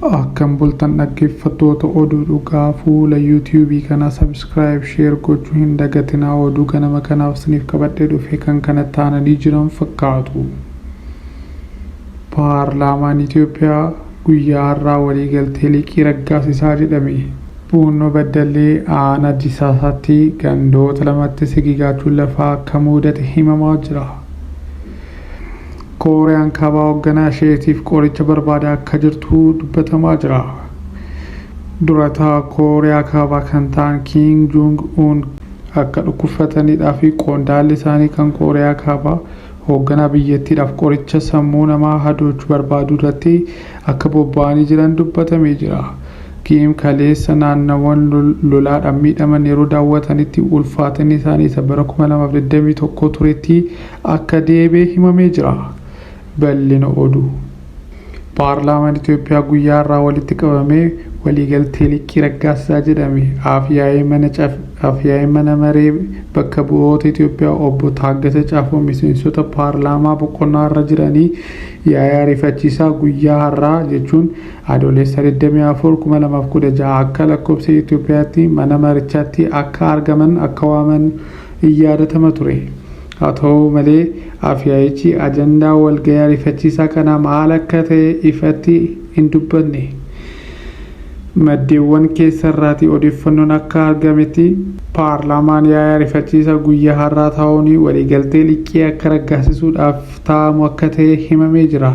Akkam bultan dhaggeeffattoota oduu dhugaa fuula yuutiyuubii kanaa subscribe share gochuu hin dagatinaa oduu ganama kanaaf isiniif qabadhee dhufe kan kanatti aananii jiran fakkaatu. Paarlaamaan Itoophiyaa guyyaa har'aa waliigaltee liqii raggaasisaa jedhame. Buunnoo Baddallee aanaa Disaasaatti gandoota lamatti sigigaachuun lafaa akka muudate himamaa jira. Kooriyaan Kaabaa hoogganaa isheetiif qoricha barbaadaa akka jirtu dubbatamaa jira. Durataa Kooriyaa Kaabaa kan ta'an Kiing Juung Un akka dhukkubsatanidhaa fi qondaalli isaanii kan Kooriyaa Kaabaa hoogganaa biyyattiidhaaf qoricha sammuu namaa hadoochu barbaaduu irratti akka bobba'anii jiran dubbatamee jira. Kiim kaleessa naannawwan lolaadhaan miidhaman yeroo daawwatanitti ulfaatinni isaanii isa bara 2021 turetti akka deebi'e himamee jira. Bal'ina oduu. Paarlaamaan Itoophiyaa guyyaa har'aa walitti qabamee waliigaltee liqii raggaasisaa jedhame. Afyaa'ii mana maree bakka bu'oota Itoophiyaa obbo Taaggasa Caafoo miseensota paarlaamaa boqonnaa irra jiranii yaa'ii ariifachiisaa guyyaa har'aa jechuun Adoolessa 24 2016 akka lakkoofsa Itoophiyaatti mana marichaatti akka argaman akka waaman in yaadatama ture. Haa ta'u malee afyaa'ichi ajandaa walgahii ariifachiisaa kanaa maal akka ta'e ifatti hin dubbanne. Maddeewwan keessarraatii odeeffannoon akka argametti paarlaamaan yaa'ii ariifachiisaa guyyaa har'aa taa'uun waliigaltee liqii akka raggaasisuudhaaf taa'amu akka ta'e himamee jira.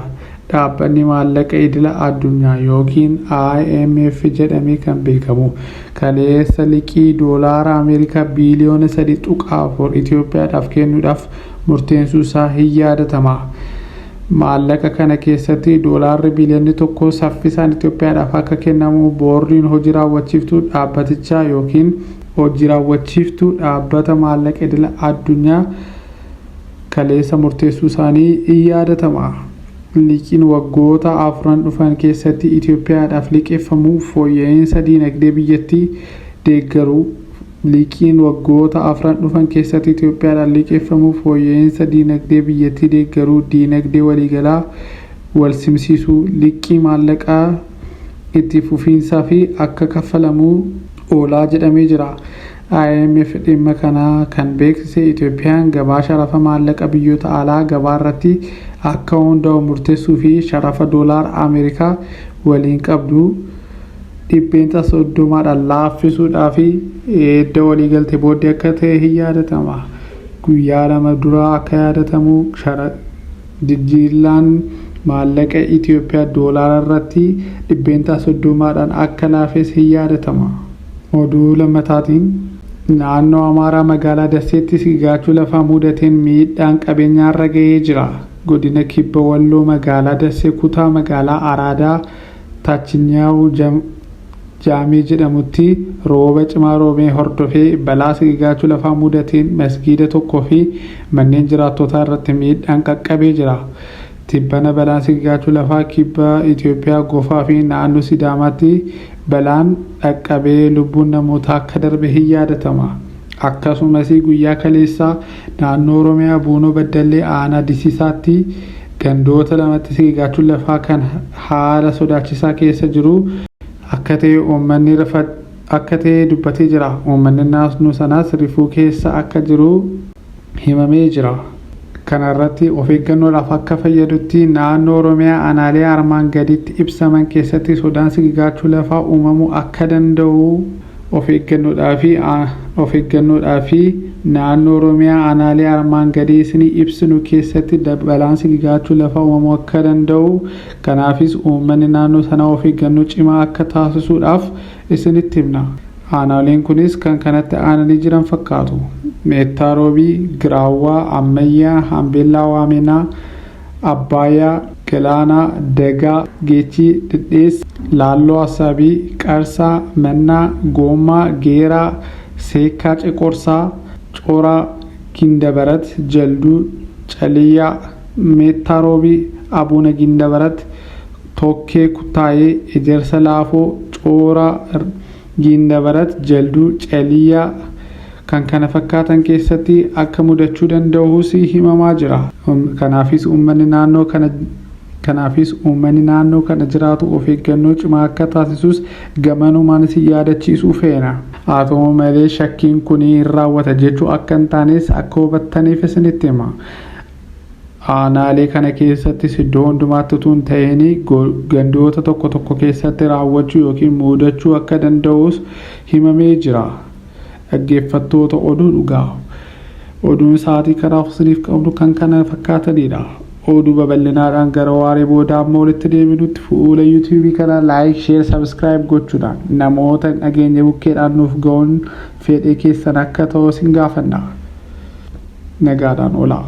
Dhaabbanni maallaqa idila addunyaa yookiin IMF jedhamee kan beekamu kaleessa liqii doolaara Ameerikaa biiliyoona 3.4 Itoophiyaadhaaf kennuudhaaf murteessuu isaa hin yaadatama. Maallaqa kana keessatti doolaarri biiliyoonni 1 saffisaan Itoophiyaadhaaf akka kennamu boordiin hojii raawwachiiftuu dhaabbatichaa yookiin hojii raawwachiiftuu dhaabbata maallaqa idila addunyaa kaleessa murteessuu isaanii in yaadatama. Liqiin waggoota afran dhufan keessatti Itoophiyaadhaaf liqeeffamu fooyya'insa diinagdee biyyattii deeggaruu Liqiin waggoota afran dhufan keessatti Itoophiyaadhaan liqeeffamu fooyya'insa diinagdee biyyattii deeggaruu, diinagdee waliigalaa wal simsiisuu, liqii maallaqaa itti fufiinsaa fi akka kaffalamu oolaa jedhamee jira. IMF dhimma kana kan beeksise Itoophiyaan gabaa sharafa maallaqa biyyoota alaa gabaa irratti akka hundaa'u murteessuu fi sharafa doolaara Ameerikaa waliin qabdu 30%dhaan laaffisuudhaa fi edda waliigalte booddee akka ta'e hin yaadatama. Guyyaa lama dura akka yaadatamu jijjiirraan maallaqa Itoophiyaa doolaara irratti 30%dhaan akka laafes hin yaadatama. Oduu lammataatiin naannoo Amaaraa magaalaa Dasseetti sigigaachuu lafaa mudateen miidhaan qabeenyaarra ga'ee jira. Godina Kibba Walloo magaalaa Dassee kutaa magaalaa Araadaa Taachinyaa'u Jaamee jedhamutti rooba cimaa roobee hordofee balaa sigigaachuu lafaa mudateen masgiida tokkoo fi manneen jiraattotaa irratti miidhaan qaqqabee jira. Tibbana balaan sigigaachuu lafaa kibba Itoophiyaa Gofaa fi naannoo Sidaamaatti balaan dhaqqabee lubbuun namootaa akka darbe hin yaadatama. Akkasumas guyyaa kaleessaa naannoo Oromiyaa Buunoo Baddallee aanaa Disiisaatti gandoota lamatti sigigaachuun lafaa kan haala sodaachisaa keessa jiru akka ta'e uummanni akka ta'e dubbatee jira. Uummanni naannoo sanaas rifuu keessa akka jiru himamee jira. Kana irratti of eeggannoodhaaf akka fayyadutti naannoo Oromiyaa aanaalee armaan gaditti ibsaman keessatti sodaan sigigaachuu lafaa uumamuu akka danda'u of eeggannoodhaa fi naannoo Oromiyaa aanaalee armaan gadii isinii ibsinu keessatti balaan sigigaachuu lafaa uumamuu akka danda'u kanaafis uummanni naannoo sanaa of eeggannoo cimaa akka taasisuudhaaf isinitti himna. Aanaaleen kunis kan kanatti aananii jiran fakkaatu. Meettaa Roobii, Giraawwaa, Ammayyaa, Hambeellaa Waamenaa, Abbaayaa, Galaanaa, Dagaa, Geechii, Dhidheessa, Laalloo Assaabii, Qarsaa, Mannaa, Goommaa, Geeraa, Seekkaa Ceqorsaa, Coraa, Gindabarat, Jalduu, Caliyyaa, Meettaa Roobii, Abuuna Gindabarat, Tokkee Kuttaayee, Ejersa Laafoo, Cooraa, Gindabarat, Jalduu, Caliyyaa kan kana fakkaatan keessatti akka mudachuu danda'us himamaa jira. Kanaafis uummanni naannoo kana Kanaafis uummanni naannoo kana jiraatu of eeggannoo cimaa akka taasisus gamanumaan isin yaadachiisuu feena. Haa ta'u malee shakkiin kun hin raawwata jechuu akka hin taanes akka hubattaniif isinitti hima. Aanaalee kana keessattis iddoo hundumaatti utuu hin ta'in gandoota tokko tokko keessatti raawwachuu yookiin muudachuu akka danda'us himamee jira. Dhaggeeffattoota Oduu Dhugaa. Oduun sa'aatii kanaaf isiniif qabnu kan kana fakkaatanidha. Oduu babal'inaadhaan gara waaree booda amma walitti deebinutti fuula YouTube kana like, share, subscribe gochuudhaan namoota hin dhageenye bukkeedhaan nuuf ga'uun fedhii keessan akka ta'u isin gaafanna. Nagaadhaan oolaa.